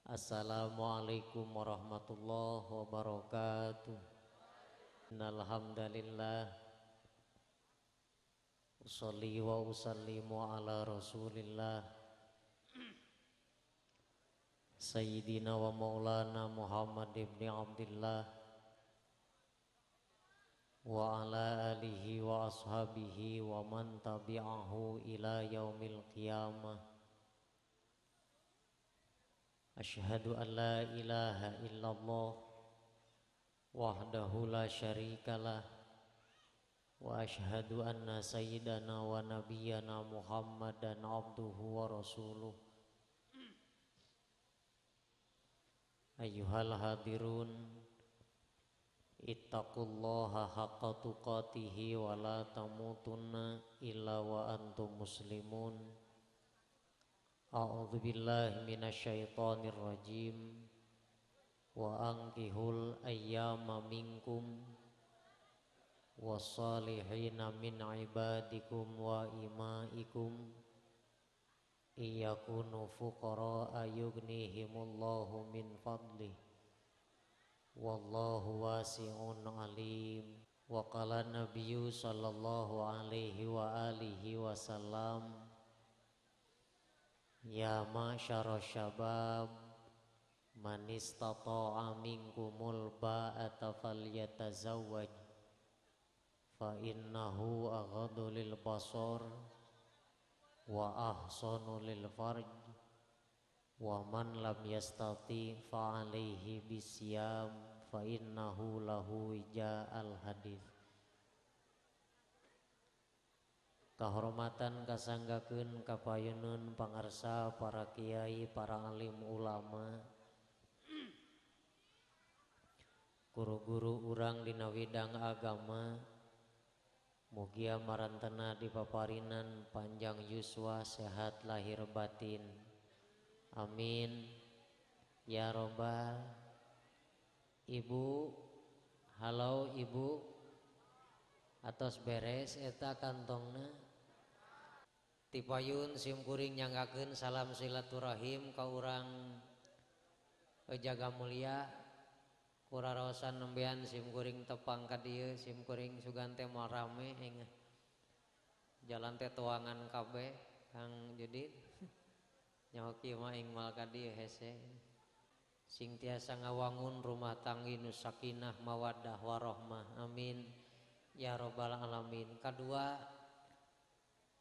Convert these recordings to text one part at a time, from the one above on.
Assalamualaikum warahmatullahi wabarakatuh. Innalhamdalillah usalli wa usallimu ala rasulillah Sayyidina wa maulana Muhammad ibn Abdillah wa ala alihi wa ashabihi wa man tabi'ahu ila yaumil qiyamah. Asyhadu an la ilaha illallah wahdahu la syarikalah wa asyhadu anna sayyidana wa nabiyyana Muhammadan abduhu wa rasuluh. Ayyuhal hadirun, ittaqullaha haqqa tuqatihi wa la tamutunna illa wa antum muslimun. A'udzu billahi minasyaitonir rajim. Wa ankihul ayyama minkum wassalihina min ibadikum wa imaikum iyakunu fuqara yughnihimullahu min fadlih wallahu wasi'un alim. Wa qala nabiyyu sallallahu alaihi wa alihi wasallam, ya ma'syara syabab man istata'a minkumul ba'ata falyatazawwaj fa innahu aghaddu lil basar wa ahsanu lil farj wa man lam yastati fa alaihi bisyam fa innahu lahu wija'al hadis. Kahormatan kasanggakeun kapayunun pangarsa para kiai, para alim ulama, guru-guru urang dina widang agama, mugia marantena di paparinan panjang yuswa sehat lahir batin. Amin ya robbal. Ibu, halo ibu, atos beres eta kantongna. Tipayun simkuring nyanggakeun salam silaturahim ka urang jaga mulia kuraraosan nembean simkuring tepang ka dieu, simkuring sugan teh moal rame ing jalan teh tuangan kabeh Kang Judit. Nyaho kieu mah ing moal ka dieu hese. Sing tiasa ngawangun rumah tanggi nu sakinah mawaddah warahmah. Amin ya robbal alamin. Kadua,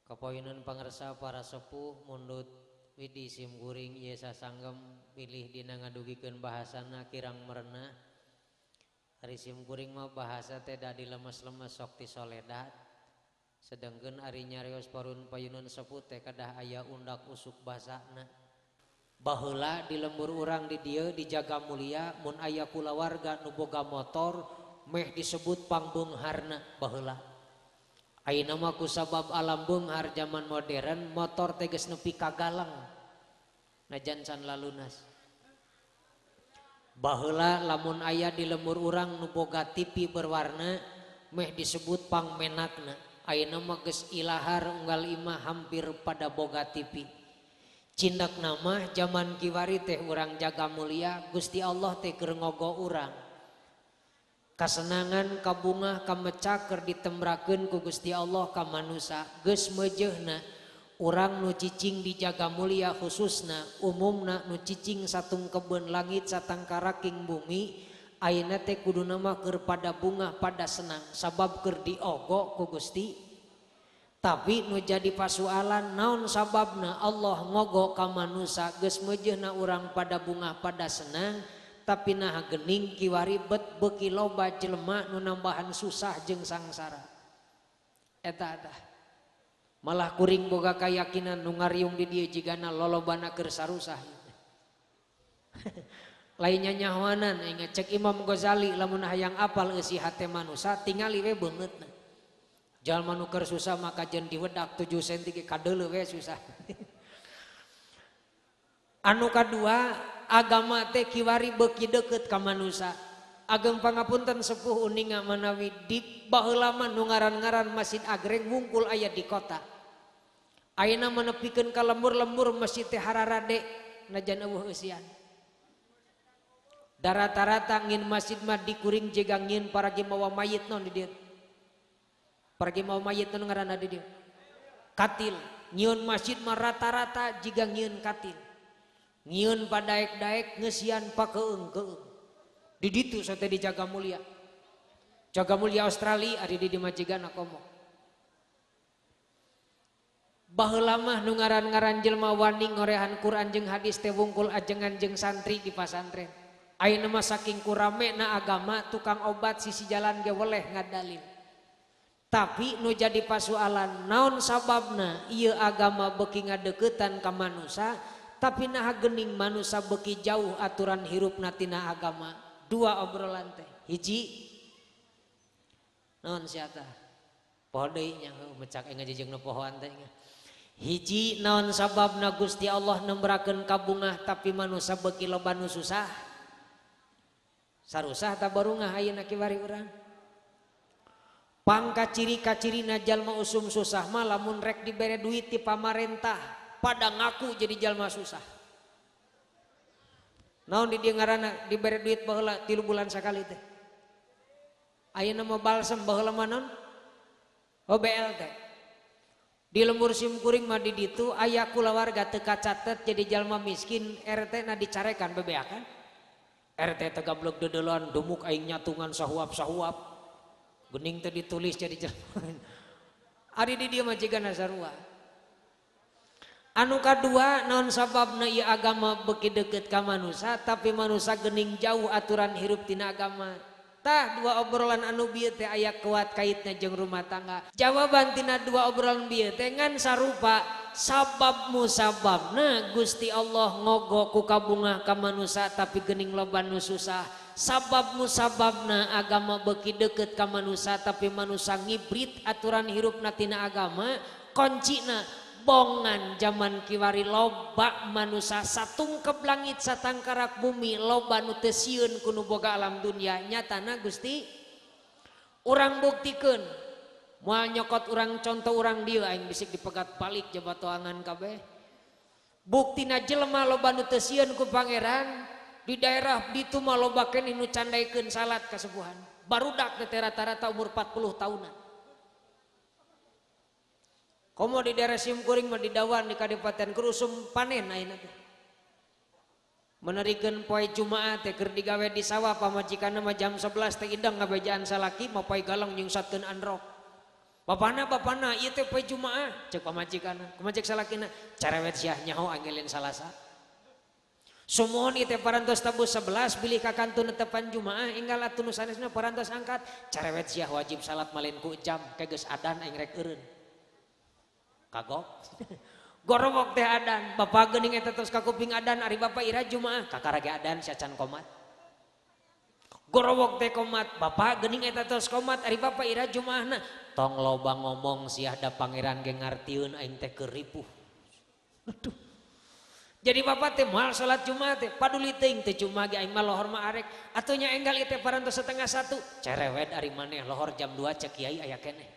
kapoyunun pangersa para sepuh mundut widi simkuring ieu sasanggem pilih dina ngadugikeun bahasana kirang merenah. Ari simkuring mah bahasa teh da dilemes-lemes sok ti soledat. Sedengkeun ari nyarios parun payunun sepuh teh kedah aya undak usuk basana. Baheula di lembur urang di dieu dijaga mulia mun aya kulawarga nu boga motor meh disebut pangbeungharna baheula. Ayeuna mah kusabab alam beunghar zaman modern motor teh geus nepi ka galang najan can lalunas. Baheula lamun aya di lembur urang nu boga TV berwarna meh disebut pangmenakna. Ayeuna mah geus ilahar unggal imah hampir pada boga TV. Cindak nama zaman kiwari teh urang jaga mulia Gusti Allah teh keur ngogo urang. Kasenangan kabungah kameca keur ditembrakeun ku Gusti Allah ka manusa geus meujeuhna urang nu cicing di jaga mulia khususna umumna nu cicing satung kebun langit satangkaraking bumi ayeuna teh kuduna mah keur pada bungah pada senang sabab keur diogo ku Gusti. Tapi nu jadi pasualan naon sababna Allah ngogo ka manusa geus meujeuhna urang pada bungah pada senang tapi nah gening kiwari bet beuki loba jelema nu nambahan susah jeung sangsara. Eta tah malah kuring boga kayakinan nu ngariung di dieu jigana lolobana keur sarusah. Lainnya nyahoanan ingat cek Imam Ghazali lamun hayang apal eusi hate manusa tingali we beungeutna. Jalma nu keur susah maka jeung diwedak 7 cm ge kadeuleu we susah. Anu kadua agama teh kiwari beuki deukeut ka manusa. Ageng pangapunten sepuh uninga manawi di baheula mah nu ngaran-ngaran Masjid Agreng wungkul aya di kota. Ayeuna mah nepikeun ka lembur-lembur masjid teh hararade najan eueuh eusian. Da rata-rata ngin masjid mah dikuring jiga ngin paragi mawa mayit non di dieu. Paragi mawa mayit non ngaranna di dieu. Katil. Nyieun masjid mah rata-rata jiga nyieun katil. Nyieun padaek-daek ngeusian pakeung-keung. Di ditu sote di Jaga Mulia. Jaga Mulia Australia ari di majigan komo. Baheula mah nu ngaran-ngaran jelema wani ngorehan Quran jeung hadis teh wungkul ajengan jeung santri di pasantren. Ayeuna mah saking kuramena agama tukang obat sisi jalan ge weleh ngadalil. Tapi nu jadi pasualan naon sababna ieu agama beuki ngadeukeutan ka manusa tapi naha geuning manusa beuki jauh aturan hirupna tina agama. Dua obrolan teh. Hiji naon sia tah? Poho deui nya mecak ngajejeng nu pohoan teh. Hiji naon sababna Gusti Allah nembrakeun kabungah tapi manusa beuki loba nu susah. Sarusah ta barungah ayeuna kiwari urang. Pangka ciri-kacirina jalma usum susah mah lamun rek dibere duit ti pamarentah pada ngaku jadi jalma susah. Naon di dieu ngaranna dibere duit baheula 3 bulan sakali teh. Ayeuna mah balsem baheula mah naon? Oh BLT. Di lembur simkuring mah di ditu aya kulawarga teu kacatet jadi jalma miskin RT na dicarekan bebeakan. RT teh gablek dedelan dumuk aing nyatungan sahuap-sahuap. Gening teh ditulis jadi jalma. Ari di dieu mah jiga sarua. Anu kadua naon sababna ieu agama beuki deukeut ka manusa tapi manusa geuning jauh aturan hirup tina agama. Tah dua obrolan anu bieu teh aya kuat kaitna jeung rumah tangga. Jawaban tina dua obrolan bieu teh ngan sarupa sabab musababna Gusti Allah ngogo ku kabungah ka manusa tapi geuning loba nu susah. Sabab musababna agama beuki deukeut ka manusa tapi manusa ngibrit aturan hirupna tina agama. Koncina bongan zaman kiwari loba manusa satungkep langit satangkarak bumi loba nu teu sieun ku nu boga alam dunia. Nyatana Gusti urang buktikeun moal nyokot urang contoh urang dieu aing bisik dipegat balik jabatoangan kabeh. Buktina jelema loba nu teu sieun ku pangeran di daerah ditu mah loba keneh nu candaikeun salat kasepuhan. Barudak teh rata-rata umur 40 tahunan. Komo di daerah simkuring mah di Dawan di Kadipaten Kerusum panen ayeuna teh. Menerikeun poe Jumaah teh keur digawe di sawah pamajikanna mah jam 11 teh indang ngabejaan salaki mah poe galang nyungsatkeun androk. Bapana bapana ieu teh poe Jumaah ceuk pamajikanna. Kumaha ceuk salakina? Carewet siah nyaho angelin Salasa. Sumuhun ieu teh parantos tabuh 11 bilih ka kantun netepan Jumaah enggal atuh nu sanesna parantos angkat. Carewet siah wajib salat malen ku jam ke geus adan aing rek eureun. Kagok. Gorowok teh adan, bapak geuning eta terus ka kuping adan ari bapak ira Jumaah, kakara ge adan sia can komat. Gorowok teh komat, bapak geuning eta terus komat ari bapak ira Jumaahna. Tong loba ngomong siah da pangeran ge ngartieun aing teh keur ripuh. Aduh. Jadi bapak teh moal salat Jumaah teh, paduli teuing teh Jumaah ge aing mah lohor mah arek. Atuh nya enggal ieu teh parantos 12:30. Cerewet ari maneh lohor jam 2 cek kiai aya keneh.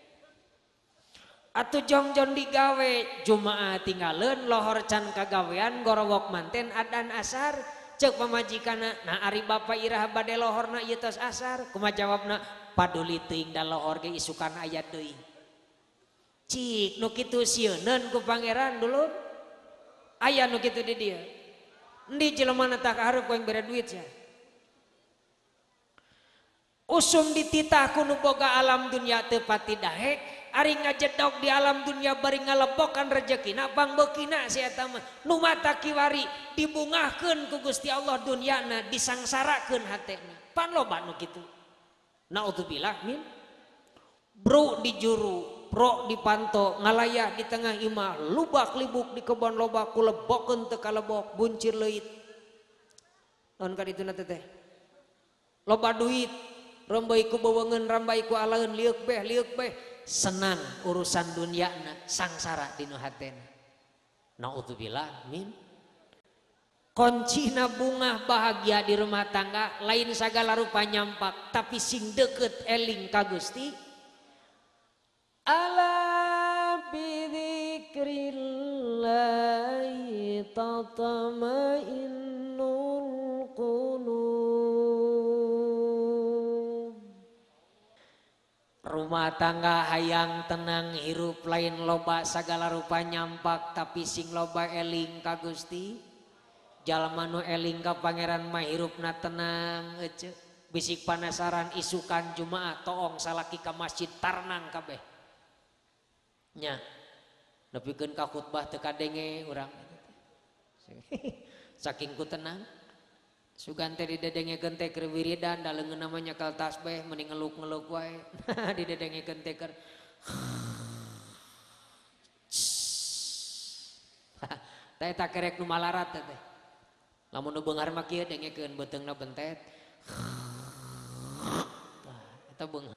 Atuh jongjon digawe Jumaah tinggaleun lohor can kagawean gorowok manten adan asar ceuk pamajikanna nah ari bapa iraha bade lohorna ieu tos asar kumaha jawabna paduli teuing da lohor ge isukan aya deui cik nu kitu sieuneun ku pangeran dulur aya nu kitu di dieu endi jelema tah kahareup ku aing bere duit sia usum dititah ku nu boga alam dunya teu pati daek ari ngajedog di alam dunia bari ngalebokan rejekina pangbeukina si eta mah nu mata kiwari dibungahkeun ku Gusti Allah dunyana disangsarakeun hatena pan loba nu kitu naudzubillah min bro di juru pro di panto ngalayah di tengah imah lubak libuk di kebon loba kulebokeun teu kalebok buncir leuit naon ka dituna teh loba duit rombai ku bewengeun rambai ku alaeun lieuk beh senang urusan dunyana sangsara dinu hatena naudzubillah min koncina bunga bahagia di rumah tangga lain sagala rupa nyampak tapi sing deket eling ka Gusti. Ala bidzikrillahi tatmainnul qulub. Rumah tangga hayang tenang hirup lain loba sagala rupa nyampak tapi sing loba eling ka Gusti. Jalma nu eling ka pangeran mah hirupna tenang ece. Bisik panasaran isukan Jumaah toong salaki ka masjid tarnang kabeh. Nya nepikeun ka khutbah teu kadenge urang. Saking ku tenang. Sugan teh didedengekeun teh keur wiridan da leungeunna mah nyekel tasbih mending ngeluk-ngeluk wae. Didedengekeun teh keur teh eta kerek nu malarat teh. Lamun nu beunghar mah kieu dengekeun beuteungna bentet. Eta beunghar.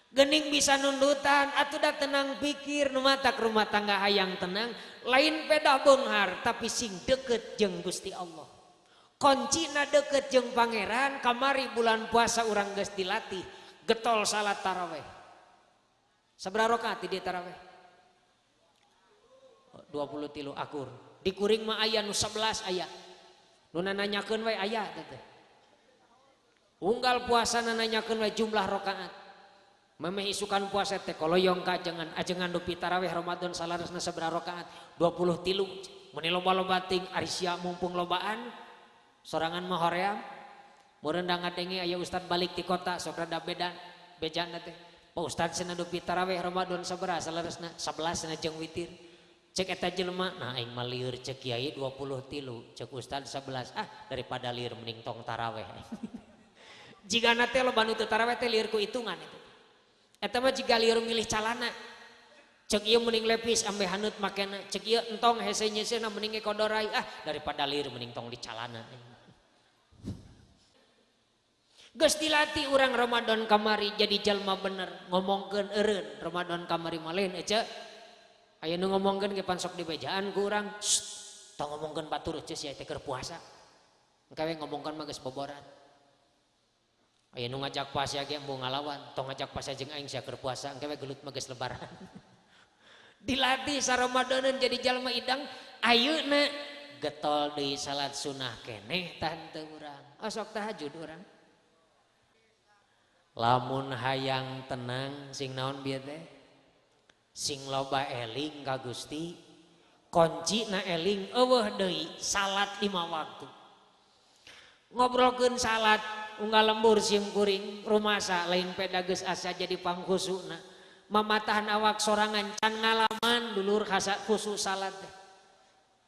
Gening bisa nundutan atuh da tenang pikir nu matak rumah tangga hayang tenang lain pedah beunghar tapi sing deket jeung Gusti Allah. Kuncina deket jeung pangeran kamari bulan puasa urang geus dilatih getol salat taraweh. Sabaraha rakaat di taraweh? 23 akur. Di kuring mah aya nu 11 aya. Nu nanyakeun we aya teh. Unggal puasa nanyakeun we jumlah rakaat. Memeh isukan puasa teh koloyong ka ajengan ajengan dupi taraweh Ramadan salaresna sabaraha rakaat? 23. Mun loba-loba ting ari sia mumpung lobaan sorangan mah hoream meureun da ngadenge aya ustad balik ti kota sok rada beda bejana teh. Pak ustad cenah dupi taraweh Ramadan sabaraha salaresna? 11 cenah jeung witir. Cek eta jelema nah aing mah lieur cek kiai 23 cek ustad 11 ah daripada lieur mending tong taraweh. Jigana teh loba nu teu taraweh teh lieur ku hitungan eta. Eta mah jiga lieur milih calana. Cek ieu mending lepis ambe haneut makena, cek ieu entong hese nyeuseuhna mending kodorai ah daripada lieur mending tong di calana. Geus dilatih urang Ramadan kamari jadi jalma bener ngomongkeun eureun Ramadan kamari mah lain ece. Aya nu ngomongkeun ge pan sok dibejaan ku urang, tong ngomongkeun batur ece sia teh keur puasa. Engke we ngomongkeun mah geus boboran. Aya nu ngajak puasa ge embung ngalawan, tong ngajak puasa jeung aing sia keur puasa, engke we gelut mah geus lebaran. Dilatih saromadaneun jadi jalma idang, ayeuna getol deui salat sunah keneh tante urang. Osok tahajud urang. Lamun hayang tenang sing naon bieu teh? Sing loba eling ka Gusti. Kuncina eling eueuh deui salat 5 waktu. Ngobrolkeun salat unggal lembur sim kuring rumasa lain peda geus asa jadi pangkhusuna. Mamatahan awak sorangan can ngalaman dulur khusu salat teh.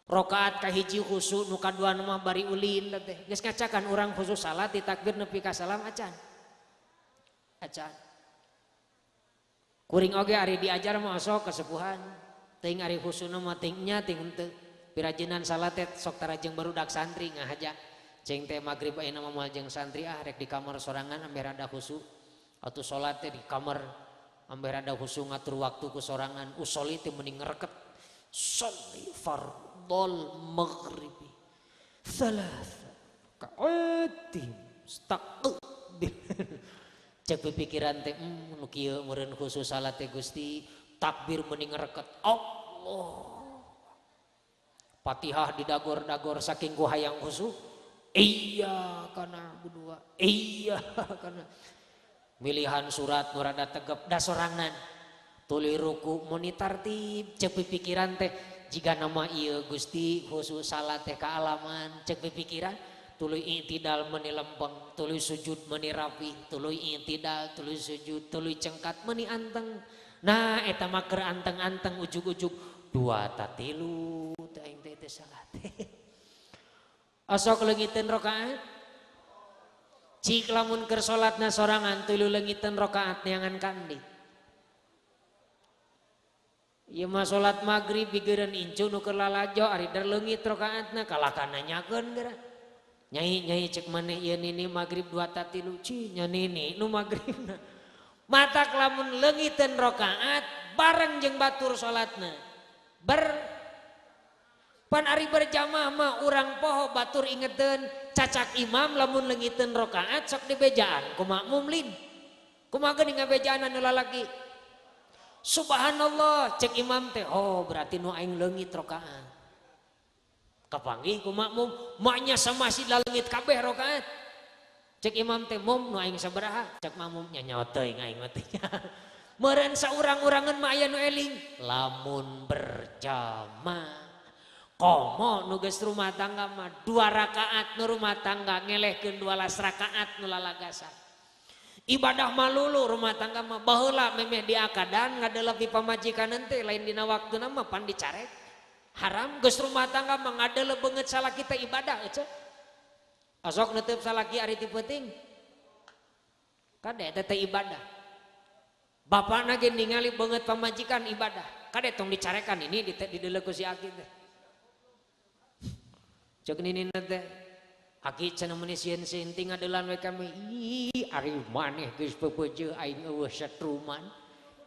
Rakaat kahiji khusu nu kadua mah bari ulin teh. Geus ngacakan urang khusu salat ditakbir nepi ka salam acan. Acan. Kuring oge ari diajar mah sok kesepuhan. Teuing ari khusuna mah teuing nya teuing henteu. Pirajenan salat teh sok tarajeng barudak santri ngahaja. Ceng teh magrib ayeuna mah moal jeung santri ah rek di kamar sorangan ameh rada khusu. Atuh salat teh di kamar ameh rada khusu ngatur waktu ku sorangan. Usoli teh mending ngereket. Sholli fardhol maghribi thalath raka'atin staqbil. Cek pikiran teh nu kieu meureun khusus salat teh Gusti, takbir mending ngereket Allah. Fatihah didagor-dagor saking ku hayang khusu. Iya kana berdua, iya kana milihan surat nu rada tegep da sorangan. Tuluy ruku muni tartib cek pikiran teh jiga nama ieu Gusti khusus salat teh kaalaman cek pikiran. Tuluy i'tidal meni lempeng, tuluy sujud meni rapi, tuluy i'tidal, tuluy sujud, tuluy cengkat meni anteng. Nah eta mah keur anteng-anteng ujug-ujug dua ta tilu teh aing teh teh salat. Osok leungiteun rakaat. Cik lamun keur salatna sorangan tuluy leungiteun rakaat neangan kandi. Ieu mah salat magrib bigeureun incu nu keur lalajo ari der leungit rakaatna kalahka nanyakeun geura. Nyai nyai cek maneh ieu nini magrib 2 ta 3 ci nya nini nu magribna. Matak lamun leungiteun rakaat bareng jeung batur salatna. Ber pan ari berjamaah mah urang poho batur ingeteun cacak imam lamun leungiteun rakaat sok dibejaan ku makmum lin. Kumaha geuning ngabejaan anu lalaki? Subhanallah cek imam teh oh berarti nu aing leungit rakaat. Kapanggih ku makmum maknya sama si leungit kabeh rakaat. Cek imam teh mum nu aing sabaraha, cek makmum nya nyaho teuing aing mah teh. Meureun saurang-urangeun mah aya nu eling lamun berjamaah. Komo nu geus rumah tangga mah 2 rakaat nu rumah tangga ngelehkeun 12 rakaat nu lalagasan. Ibadah malulu rumah tangga mah baheula memeh diakadan ngadelepi pamajikan henteu lain dina waktuna mah pan dicarek. Haram geus rumah tangga mah ngadelep beungeut salaki teh ibadah ece. Osok neuteub salaki ari ti peuting. Kade eta teh ibadah. Bapana ge ningali beungeut pamajikan ibadah. Kade tong dicarekan ini didelek ku si aki teh. Cek ninina teh aki cenah meuni sieun seinting ngadelan we kami. Ih ari maneh geus pepeujeuh aing eueuh setruman.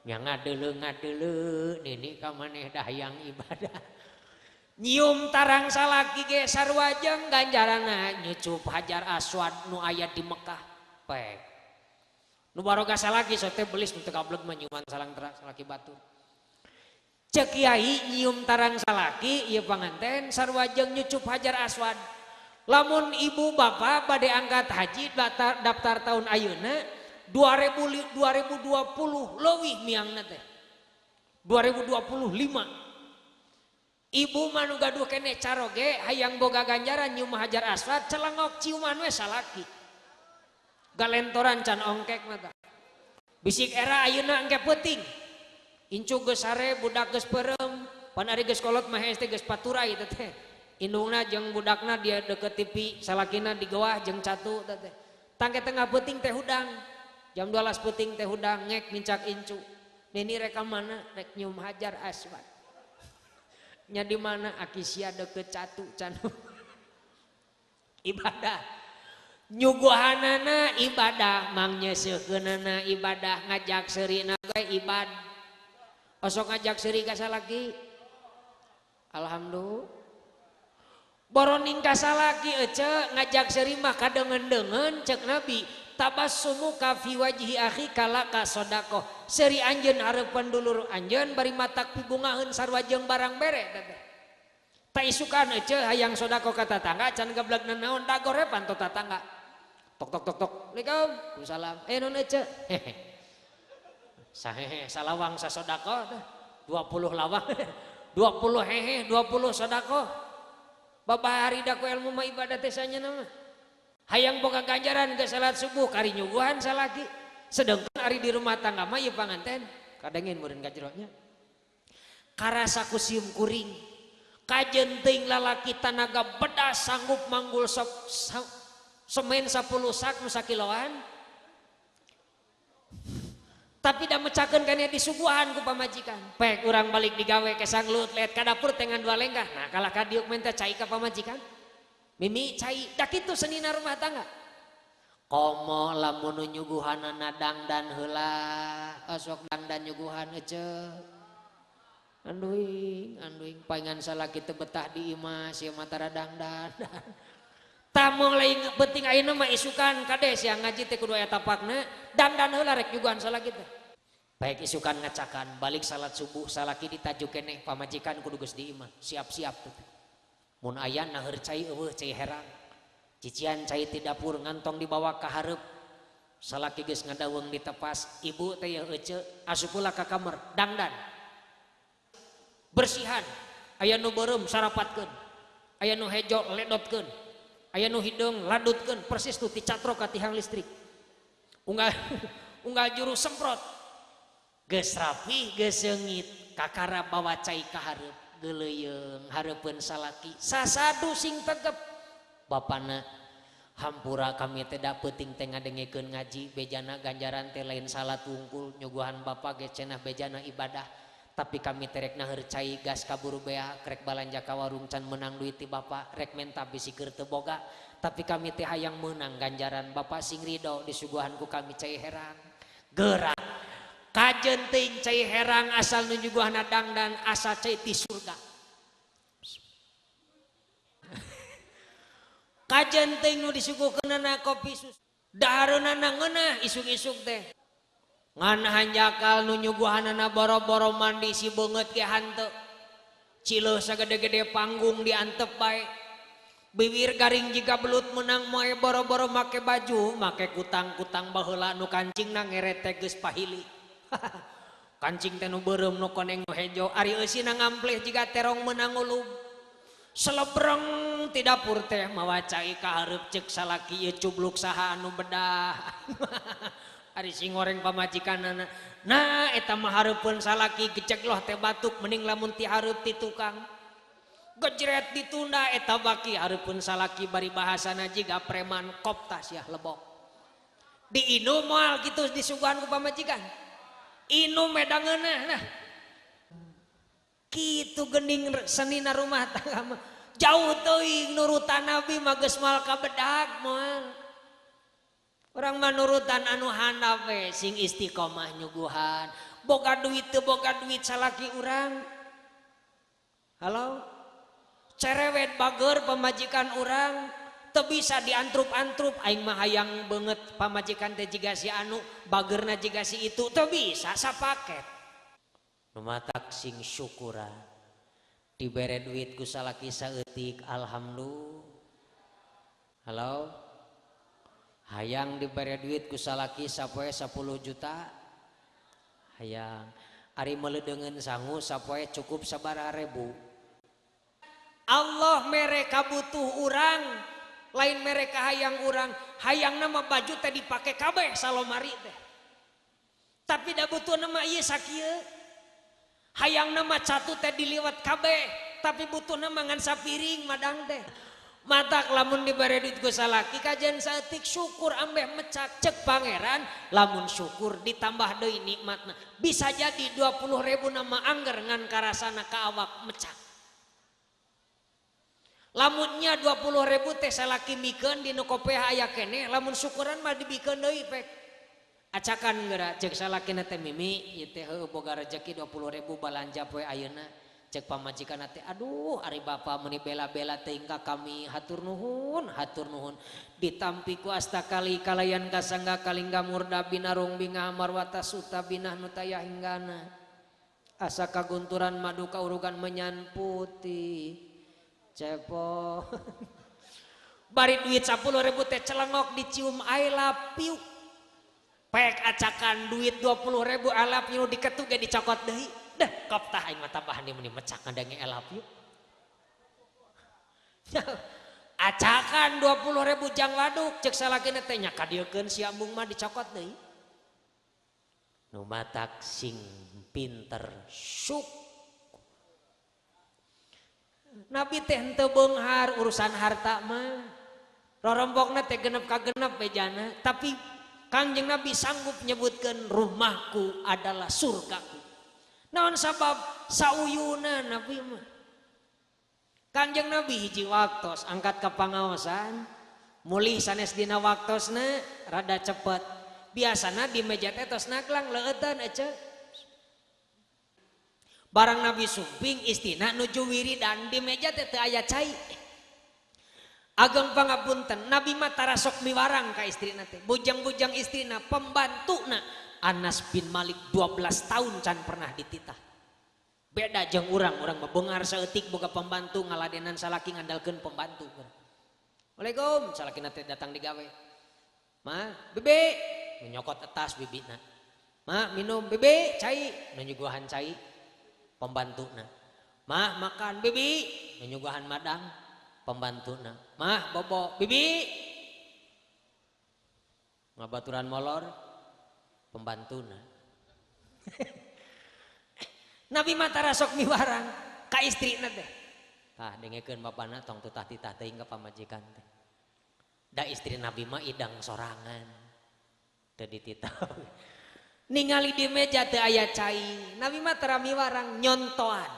Nya ngadeuleu-ngadeuleu nini ka maneh dah hayang ibadah. Nyium tarang salaki ge sarua jeung ganjaranna nyucup hajar aswad nu aya di Mekah. Pek. Nu baroga salaki sote belis nu teu gableg mah nyiuman salang salaki batur. Cek kiai nyium tarang salaki ieu panganten sarua jeung nyucup hajar aswad. Lamun ibu bapak bade angkat haji daftar tahun ayeuna 2020 leuwih miangna teh. 2025. Ibu mah nu gaduh keneh caroge hayang boga ganjaran nyium hajar aswad celengok ciuman we salaki. Galentoran can ongkek mah tah. Bisik era ayeuna engke peuting. Incu geus sare budak geus peureum, pan ari geus kolot mah hese geus paturai teh teh. Indungna jeung budakna dia deket TV, salakina di goah jeung catu teh teh. Tangke tengah peuting teh hudang. Jam 12 peuting teh hudang ngek nincak incu. Nini rek ka mana? Rek nyium hajar aswad. Nya di mana aki sia deket catu can. Ibadah. Nyuguhanana ibadah, mang nyeuseukeunana ibadah, ngajak seurina ge ibadah. Osok ngajak seuri ka salaki. Alhamdulillah. Boroning ka salaki ece ngajak seuri mah kadeungeun-deungeun cek Nabi, tabassumuka fi wajhi akhika laka sedekah. Seuri anjeun hareupeun dulur anjeun bari matak pibungaheun sarua jeung barang bere teh. Ta isukan ece hayang sedekah ka tatangga can gableg nanaon dagore panto tatangga. Tok tok tok tok. Assalamualaikum. Waalaikumsalam. Naon ece? Hehe. Sahehe salawang sasedekah teh. 20 lawang. 20 hehe, 20 sedekah. Babahari da ku ilmu mah ibadah teh sanyana mah. Hayang boga ganjaran ke salat subuh kari nyuguhan salaki. Sedangkan ari di rumah tangga mah ieu panganten kadangin meureun ka jero nya. Karasa ku sium kuring. Kajen teuing lalaki tanaga bedas sanggup manggul sok semen 10 sak nu sakiloan. Tapi da mecakeun kana disuguhan ku pamajikan. Pek urang balik digawe ke sanglut lihat ka dapur tengan 2 lengkah. Nah kalah ka diuk menta cai ka pamajikan. Mimi cai da kitu senina rumah tangga. Komo lamun nu nyuguhanana dangdan heula, osok dangdan nyuguhan ece. Anduing, anduing paingan salaki teu betah di imah sia mah tara dangdan. Tamu lain penting ayeuna mah isukan kade sia ngaji teh kudu aya tapakna, dangdan heula rek nyuguhan salaki teh. Baik isukan ngacakan, balik salat subuh salaki ditaju keneh pamajikan kudu geus di imah, siap-siap teh. Mun aya naheur cai eueuh cai herang. Cician cai ti dapur ngantong dibawa ka hareup. Salaki geus ngadaweng ditepas, ibu teh yeuh ece asup pula ka kamar, dangdan. Bersihan, aya nu beureum sarapatkeun. Aya nu hejo ledotkeun. Aya nu hideung ladutkeun, persis tuh dicatrok ka tihang listrik. Unggal unggal juru semprot. Geus rapi, geus seungit, kakara bawa cai ka hareup, geuleuyeung hareupeun salaki. Sasadu sing tegep. Bapana hampura kami teh da peuting teh ngadengekeun ngaji bejana ganjaran teh lain salat wungkul nyuguhan bapa ge cenah bejana ibadah tapi kami teh rek naheur cai gas kaburu bea rek balanja ka warung can meunang duit ti bapa rek menta bisi keur teu boga tapi kami teh hayang meunang ganjaran bapa sing ridho disuguhan ku kami cai herang gerak kajen teuing cai herang asal nu nyuguhana dangdan asal cai ti surga. Kajen teuing nu disuguhkeunana kopi susu dahareunana ngeunah isuk-isuk teh ngan hanjakal nu nyuguhanana boro-boro mandi si beungeut ge hanteu cileuh sagede-gede panggung diantep bae. Bibir garing jika belut menang moe boro-boro make baju, make kutang-kutang baheula nu kancingna ngerete geus pahili. Kancing teh nu beureum nu koneng nu hejo, ari eusina ngampleh jiga terong meunang ngulub. Selebreng ti dapur teh mawa cai ka hareup ceuk salaki ieu cubluk saha anu bedah. Ari si ngoreng pamajikanana. Nah eta mah hareupeun salaki gejegloh teh batuk mending lamun ti hareup ti tukang. Gejret ditunda eta baki hareupeun salaki bari bahasana jiga preman kopta sia lebok. Diinum moal kitu disuguhan ku pamajikan. Inum medangeunah nah. Kitu geuning senina rumah tangga mah. Jauh teuing nurutan Nabi mah geus moal kabedag moal. Urang mah nurutan anu handap we sing istiqomah nyuguhan. Boga duit teu boga duit salaki urang. Halo? Cerewet bager pamajikan urang teu bisa diantrup-antrup aing mah hayang beungeut pamajikan teh jiga si anu bagerna jiga si itu teu bisa sapaket. Nu matak sing syukuran dibere duit ku salaki saeutik alhamdulillah. Halo? Hayang dibere duit ku salaki sapoe 10 juta hayang ari meuleudeungeun sangu sapoe cukup sabaraha ribu. Allah mereka butuh urang lain mereka hayang urang hayang nama baju teh dipake kabeh salomari teh tapi da butuh nama ieu sakieu hayang nama catu teh diliwat kabeh tapi butuh nama ngan sapiring madang teh matak lamun dibere duit ku salaki kajian saeutik syukur ambeh mecak cek pangeran lamun syukur ditambah deui nikmatna bisa jadi 20.000 nama angger ngan karasana ka awak mecak. Lamunnya 20.000 teh salaki mikeun di nu kopeah aya keneh lamun syukuran mah dibikeun deui pek. Acakan geura ceuk salakina teh mimi ieu teh heueuh boga rejeki 20.000 balanja poe ayeuna. Ceuk pamajikanna teh aduh ari bapa meuni bela-bela teuing ka kami hatur nuhun hatur nuhun. Ditampi ku astakali kalayan kasangga kalingga murda binarung bingah marwata suta binah nu taya hinggana. Asa kagunturan madu kaurugan menyan putih. Cepo bari duit 10.000 teh celengok dicium I love you pek acakan duit 20.000 I love you diketuk ge dicokot deui dah koptah aing mah tambahan meni mecak ngadange I love you acakan 20.000 jang waduk ceuk salakina teh nya kadieukeun si ambung mah dicokot deui nu matak sing pinter syuk. Nabi teh henteu beunghar urusan harta mah rorompokna teh genep ka genep bejana tapi Kangjeng Nabi sanggup nyebutkeun rumahku adalah surgaku. Naon sabab sauyuna Nabi mah. Kangjeng Nabi hiji waktos angkat ka pangaosan mulih sanes dina waktosna rada cepet biasana di meja teh tos naglang leueutan ece. Barang Nabi sumping istina nuju wiridan di meja teh teu aya cai. Ageng pangapunten Nabi mah tarasok miwarang ka istrina teh. Bujang-bujang istrina pembantuna Anas bin Malik 12 tahun can pernah dititah. Beda jeung urang, urang mah beunghar saeutik boga pembantu ngaladenan salaki ngandalkeun pembantu. Waalaikum, salakina teh datang digawe. Ma, bebe, nyokot etas bibina. Ma, minum bebe, cai, nyuguhan cai. Pembantuna. Mah makan bibi, menyuguhan madang pembantuna. Mah bobo bibi, ngabaturan molor pembantuna. Nabi mah tarasok miwarang ka istrina teh. Tah dengekeun bapana tong tutah titah teuing ka pamajikan teh. Da istri Nabi mah idang sorangan. Teu dititah. Ningali di meja teu aya cai. Nabi mah tara miwarang nyontoan.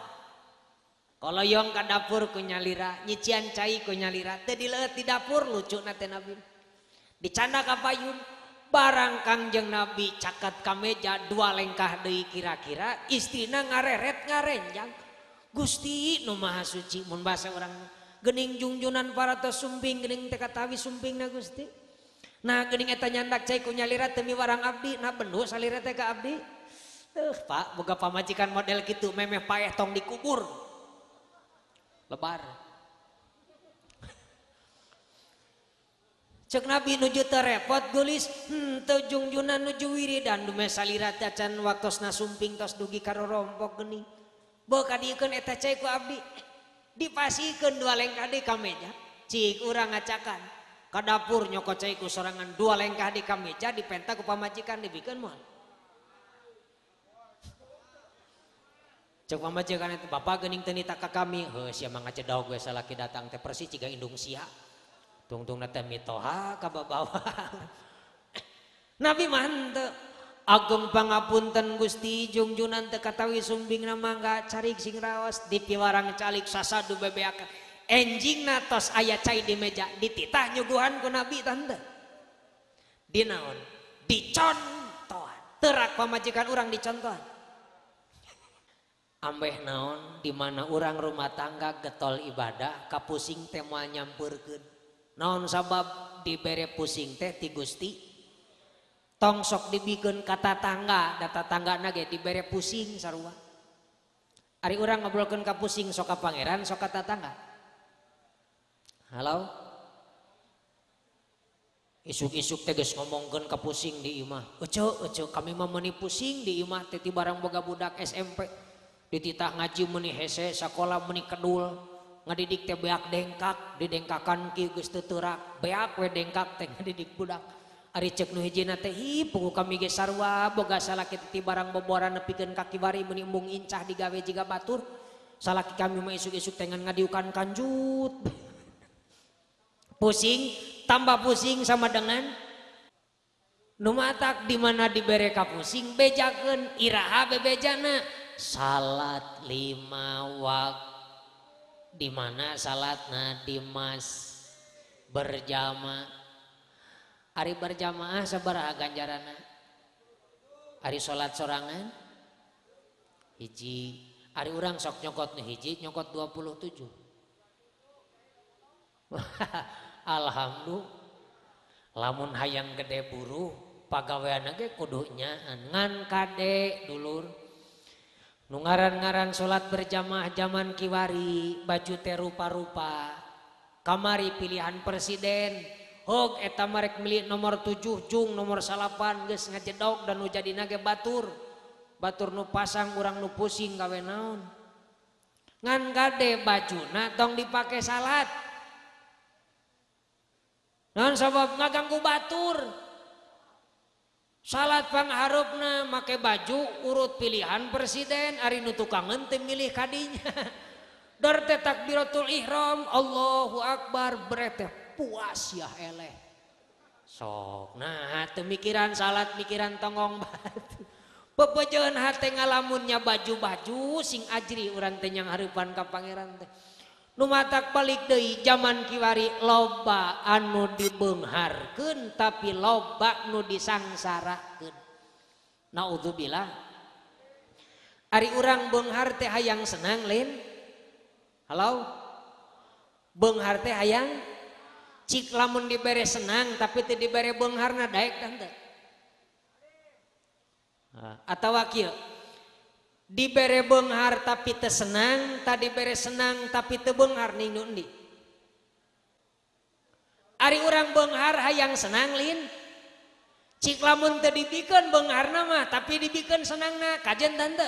Koloyong ka dapur ku nyalira, nyician cai ku nyalira, teu dileueut di dapur lucuna teh Nabi. Dicanda ka payun, barang Kangjeng Nabi caket ka meja dua lengkah deui kira-kira istrina ngareret ngarenjang. Gusti nu Maha Suci mun basa urang geuning jungjunan paratos sumping geuning teh katawi sumpingna Gusti. Nah geuning eta nyandak cai ku nyalira teu miwarang abdi, nah bendu salira teh ka abdi. Pak boga pamajikan model kitu memeh paeh tong dikubur. Lebar. Cek Nabi nuju teu repot geulis, henteu jungjunan nuju wiridan dume salira teh acan waktosna sumping tos dugi ka rorompok geuning. Beuh kadieukeun eta cai ku abdi. Dipasikeun dua lengkah deui ka meja. Cik urang ngacakan. Ka dapur nyokot cai ku sorangan dua lengkah di ka meja dipenta ku pamajikan dibikeun moal. Cek pamajikan eta bapak geuning teu nita ka kami, heuh sia mah ngacedog we salaki datang teh persis ciga indung sia. Tungtungna teh mitoha ka babawa. Nabi mah henteu. Ageng pangapunten Gusti jungjunan teu katawi sumbingna mangga carik sing raos dipiwarang calik sasadu bebeakan. Enjingna tos aya cai di meja dititah nyuguhan ku Nabi tante. Dinaon? Dicontohan. Terak pamajikan urang dicontohan. Ambeh naon di mana urang rumah tangga getol ibadah kapusing teh moal nyampeurkeun. Naon sabab dibere pusing teh ti Gusti? Tong sok dibikeun ka tatangga, da tatanggana ge dibere pusing sarua. Ari urang ngobrolkeun ka pusing sok ka pangeran sok ka tatangga. Halo? Isuk-isuk teh geus ngomongkeun ka pusing di imah. Ece, ece kami mah meuni pusing di imah teh ti barang boga budak SMP. Dititah ngaji meuni hese, sakola meuni kedul. Ngadidik teh beak dengkak, didengkakan kieu geus teu teurak. Beak we dengkak teh ngadidik budak. Ari cek nu hijina teh hi puguh kami ge sarua boga salaki teh ti barang boboran nepikeun ka kiwari meuni embung incah digawe jiga batur. Salaki kami mah isuk-isuk teh ngan ngadiukan kanjut. Pusing tambah pusing sama dengan nu matak di mana dibere ka pusing bejakeun iraha bebejana salat 5 waktu di mana salatna di mas berjamaah. Ari berjamaah sabaraha ganjaranna? Ari salat sorangan hiji, ari urang sok nyokot nu hiji nyokot 27. Alhamdulillah lamun hayang gede buruh pagaweanna ge kudu nyaan ngan kade dulur. Nu ngaran-ngaran salat berjamaah zaman kiwari baju teh rupa-rupa. Kamari pilihan presiden hog eta marek milik nomor 7 jung nomor 9 geus ngajedog dan nu jadina ge batur. Batur nu pasang urang nu pusing gawe naon. Ngan kade bajuna tong dipake salat. Naon sabab ngaganggu batur. Salat pangharupna make baju urut pilihan presiden ari nu tukangeun teu milih kadinya. Dor teh takbiratul ihram Allahu akbar brete puas ya eleh. Sok nah teu mikiran salat mikiran tonggong batu. Pepejeun hate ngalamunnya baju-baju sing ajri urang teh nyang hareupan ka pangeran teh. Nu matak balik deui zaman kiwari loba anu dibeungharkeun tapi loba nu disangsarakeun. Naudzubillah. Ari urang beunghar teh hayang senang lain? Halo? Beunghar teh hayang cik lamun dibere senang tapi teu dibere beungharna daek teh henteu. Atawa kieu dibere beunghar tapi teu senang, tadi bere senang tapi teu beunghar ning nu endi? Ari urang beunghar hayang senang lin. Cik lamun teu dibikeun beungharna mah tapi dibikeun senangna kajen tante.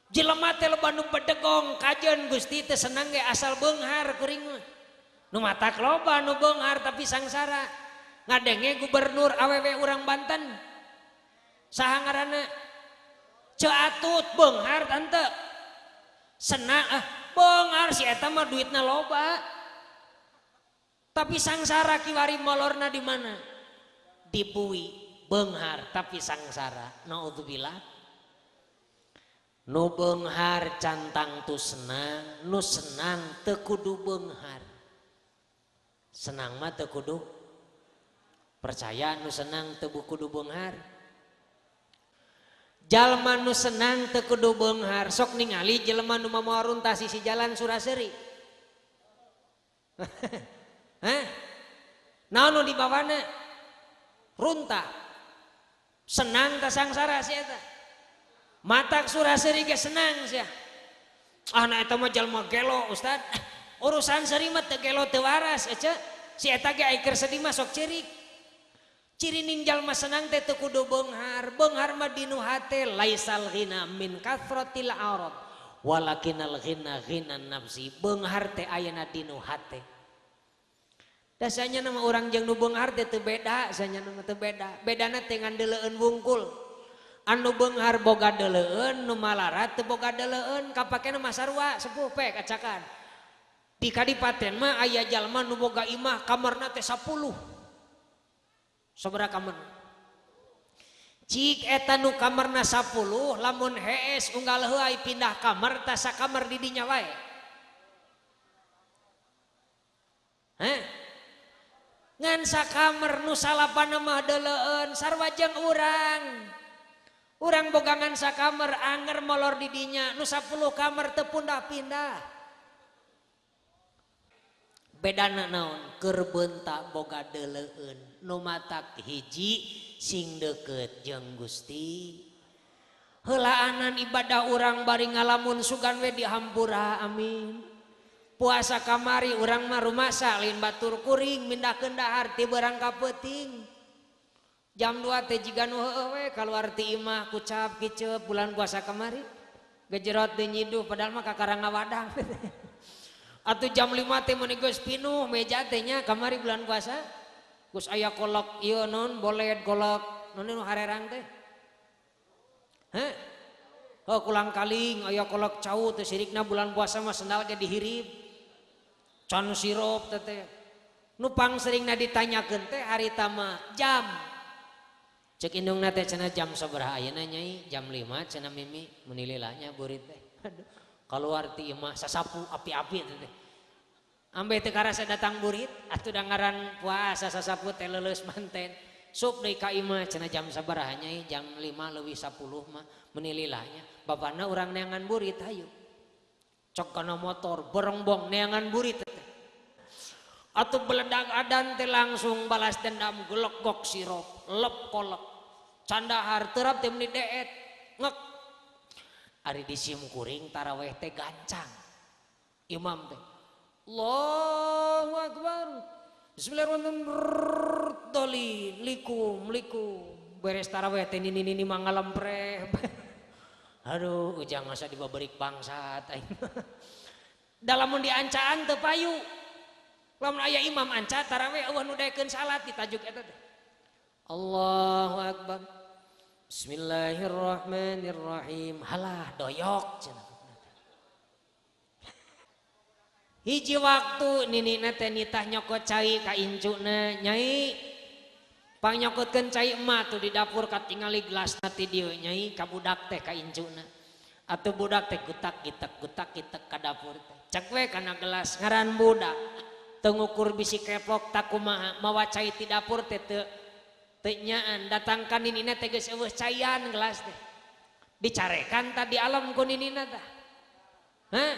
Jelema teh loba nu bedegong kajen Gusti teu senang ge asal beunghar kuring mah. Nu matak loba nu beunghar tapi sangsara. Ngadenge gubernur awewe urang Banten. Saha ngaranna? Ceu Atut beunghar tante. Senang ah beunghar si eta mah duitna loba. Tapi sangsara kiwari molorna di mana? Dibui beunghar tapi sangsara. Naudzubillah. Nu beunghar cantang tu senang, nu senang teu kudu beunghar. Senang mah teu kudu percaya nu senang teu kudu beunghar. Jalma nu senang teu kudu beunghar, sok ningali jelema nu mawa runtah sisi jalan Suraseri. Hah? Naon nu dibawana? Runtah. Senang tah sangsara si eta. Matak Suraseri ge senang sia. Ah na eta mah jalma gelo Ustad. Urusan seri mah teu gelo teu waras ece. Si eta ge ai keur sedih mah sok ceurik. Ciri ning jalma senang teh teu kudu beunghar. Beunghar mah dinu hate laisal ghina min kathratil arad walakinal ghina ghinan nafsi. Beunghar teh ayana dinu hate. Dasanya nama orang jeung nu beunghar teh teu beda, sanya nama teu beda. Bedana teh ngan deuleueun wungkul. Anu beunghar boga deuleueun, nu malarat teu boga deuleueun, kapakena mah sarua sepuh pe kacakan. Di kadipaten mah aya jalma nu boga imah kamarna teh 10. Sabaraha kamar? Cik eta nu kamarna 10 lamun hees unggal heuay pindah kamar tah sakamar di dinya wae. Hah? Ngan sakamar nu salapana mah deuleueun sarua jeung urang. Urang boga ngan sakamar anger molor di dinya nu 10 kamar teu pindah-pindah. Bedana naon? Keur beunta boga deuleueun nu matak hiji sing deukeut jeung Gusti. Heulaanan ibadah urang bari ngalamun sugan we dihampura amin. Puasa kamari urang mah rumasa lain batur kuring mindahkeun dahar ti beurang ka peuting. Jam 2 teh jiga nu heueuh we kaluar ti imah kucap kiceup bulan puasa kamari. Gejerot teh nyiduh padahal mah kakara ngawadang. Atuh jam 5 teh mun geus pinuh meja teh nya kamari bulan puasa. Geus aya kolok ieu non boled kolok non nu harerang teh. Hah? Oh kulang kaling aya kolok cau teh sirikna bulan puasa mah sendal ge dihirip. Can sirup teh teh. Nu pangseringna ditanyakeun teh harita mah jam. Cek indungna teh cenah jam sabaraha ayeuna nyai? Jam 5 cenah mimi meuni lila nya burit teh. Aduh, kaluar ti imah sasapu api-api teh teh. Ambe teu karasa datang burit atuh da ngaran puasa sasapu teh leuleus manten. Sup deui ka imah cenah jam sabaraha nyai? Jam 5 leuwih 10 mah meuni lila nya. Bapana urang neangan burit hayu. Cok kana motor borongbong neangan burit teh. Atuh beledag adan teh langsung balas dendam gelegok sirup lep kolek candahar terap teh meuni deet ngek. Ari di sim kuring taraweh teh gancang imam teh Allahu akbar bismillahirrahmanirrahim likum likum beres taraweh teh nini nini mangalempreh. Aduh ujang masa dibaberik bangsat aing. Dalamun diancaan teu payu. Lamun aya imam anca taraweh eueuh nu daekeun salat ditajuk eta teh. Allahu akbar. Bismillahirrahmanirrahim. Halah doyok cenah. Hiji waktu ninina teh nitah nyokot cai ka incuna nyai. Pangnyokotkeun cai emak tuh di dapur katingali gelasna ti dieu nyai ka budak teh ka incuna. Atuh budak teh gutak gitek gutak gitek ka dapur teh. Cek we kana gelas ngaran budak. Teu ngukur bisi keplok tak kumaha mawa cai ti dapur teh teu nyaan datang ka ninina teh geus eueuh caian gelas teh. Dicarekan tadi alam ku ninina tah. Hah?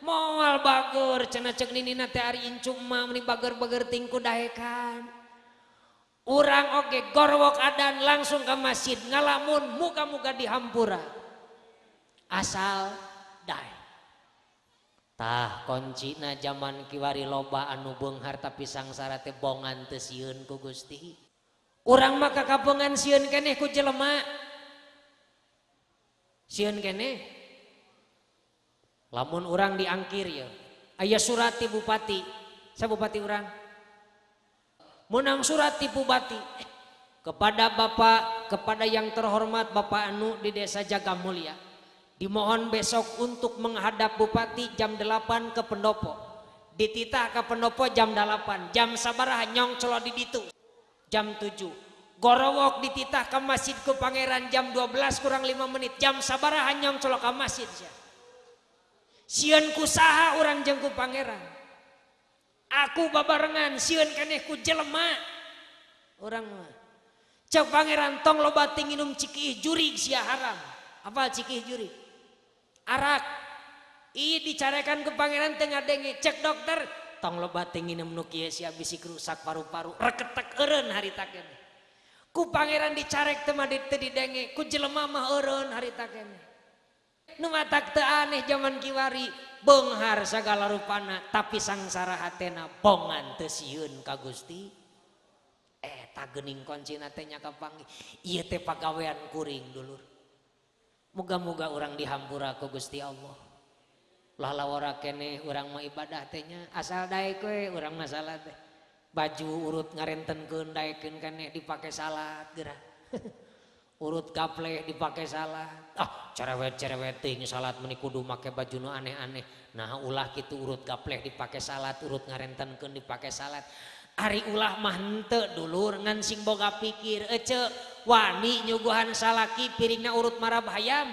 Moal bager cenah ceuk ninina teh ari incu mah meuni bager-bager tingku daekan. Urang oge gorwok adan langsung ke masjid ngalamun muka-muka dihampura. Asal daek. Tah kuncina zaman kiwari loba anu beunghar tapi sangsara teh bongan teu sieun ku Gusti. Urang mah kakapongan sieun keneh ku jelema. Sieun keneh. Lamun urang diangkir ya. Aya surat ti bupati. Sa bupati urang? Menang surat ti bupati kepada bapak, kepada yang terhormat Bapak Anu di Desa Jagamulya. Dimohon besok untuk menghadap bupati jam 8 ke pendopo. Dititah ke pendopo jam 8, jam sabaraha nyong celo di ditu. Jam 7. Gorowok dititah ke masjid ku pangeran jam 12 kurang 5 menit. Jam sabaraha nyong celo ke masjid sia. Sieun ku saha urang jeung ku pangeran. Aku babarengan sieun keneh ku jelema. Urang mah. Cek pangeran tong loba teuing nginum cikih jurig sia haram. Apa cikih jurig? Arak. Ih dicarekan ke pangeran teu ngadenge. Cek dokter tong loba teuing nginum nu kieu sia bisi rusak paru-paru. Reketek eureun harita keneh. Ku pangeran dicarek teu mah teu didenge, ku jelema mah eureun harita keneh. Nu matak teu aneh zaman kiwari beunghar sagala rupana tapi sangsara hatena bongan teu sieun ka Gusti. Eta geuning kuncina teh nya kapanggih. Ieu teh pagawean kuring dulur. Muga-muga urang dihampura ku Gusti Allah. Lah lawara keneh urang mah ibadah teh nya asal daek we urang masalah teh. Baju urut ngarentenkeun daekeun keneh dipake salat geura. Urut gapleh dipake salat. Ah cerewet-cerewet teuing salat meuni kudu make baju nu aneh-aneh. Nah ulah kitu urut gapleh dipake salat, urut ngarentenkeun dipake salat. Ari ulah mah henteu dulur ngan sing boga pikir ece wani nyuguhan salaki piringna urut marab hayam.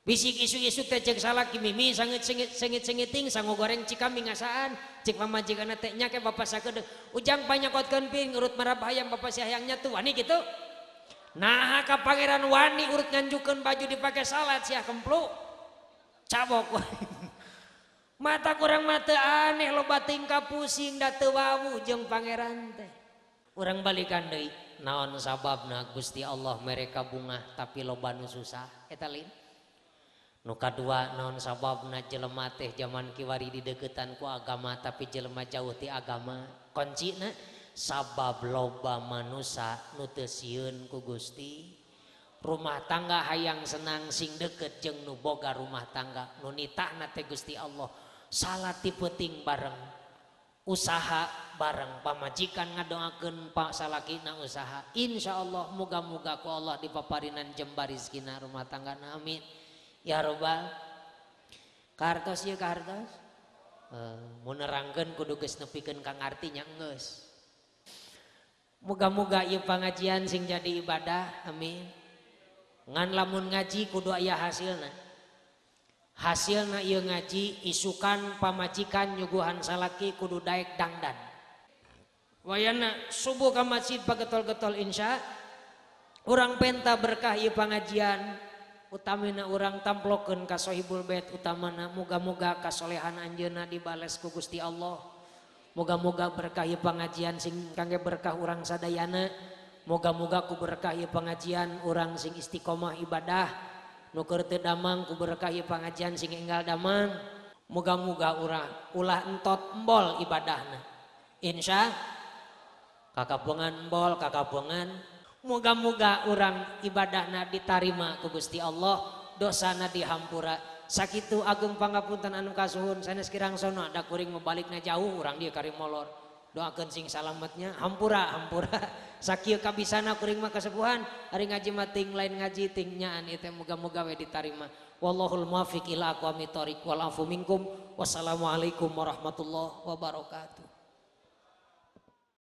Bisik isu-isu teh cek salaki mimi sengit-sengit-sengiting sangu goreng cikami ngasaan cek pamajikanna teh nya ke bapak sakedeung ujang panyakotkeun piring urut marab hayam bapak si hayangnya tuh wani kitu. Nah ka pangeran wani urut nganjukeun baju dipake salat sia kemplu cabok. Mata kurang mata aneh loba tingkah pusing da teu wawuh jeung pangeran teh. Urang balikan deui naon sababna Gusti Allah mereka bunga tapi loba nu susah eta lain. Nu kadua naon sababna jelema teh zaman kiwari dideukeutan ku agama tapi jelema jauh ti agama. Kuncina sabab loba manusa nu teu sieun ku Gusti. Rumah tangga hayang senang sing deket jeung nu boga rumah tangga nu nitahna teh Gusti Allah. Salat ti peuting bareng, usaha bareng, pamajikan ngadoakeun pak salakina usaha. Insyaallah muga-muga ku Allah dipaparinan jembar rezekina rumah tanggana amin. Ya robbal kartos ieu kartos. Mun nerangkeun kudu geus nepikeun ka ngartinya geus. Muga-muga ieu pangajian sing jadi ibadah amin. Ngan lamun ngaji kudu aya hasilna. Hasilna ieu ngaji isukan pamajikan nyuguhan salaki kudu daek dangdan. Wayana subuh ka masjid pagetol-getol insya urang penta berkah ieu pangajian utamina urang tamplokeun ka sohibul bait utamana muga-muga kasolehan anjeunna dibales ku Gusti Allah. Muga-muga berkah ieu pangajian sing kangge berkah urang sadayana. Moga-moga ku berkah ieu pangajian urang sing istiqomah ibadah nu keur teu damang ku berkah ieu pangajian sing enggal damang. Moga-moga urang ulah entot embol ibadahna insya kakapungan embol kakapungan. Moga-moga urang ibadahna ditarima ku Gusti Allah, dosana dihampura. Sakitu agung pangapunten anu kasuhun sanes kirang sono da kuring mabalikna jauh urang dieu kari molor. Doakeun sing salametnya hampura hampura. Sakieu kabisana kuring mah kasepuhan ari ngaji mah ting lain ngaji ting nyaan ieu teh muga-muga we ditarima. Wallahul muwaffiq ila aqwamit thoriq wal afu minkum. Wassalamualaikum warahmatullahi wabarakatuh.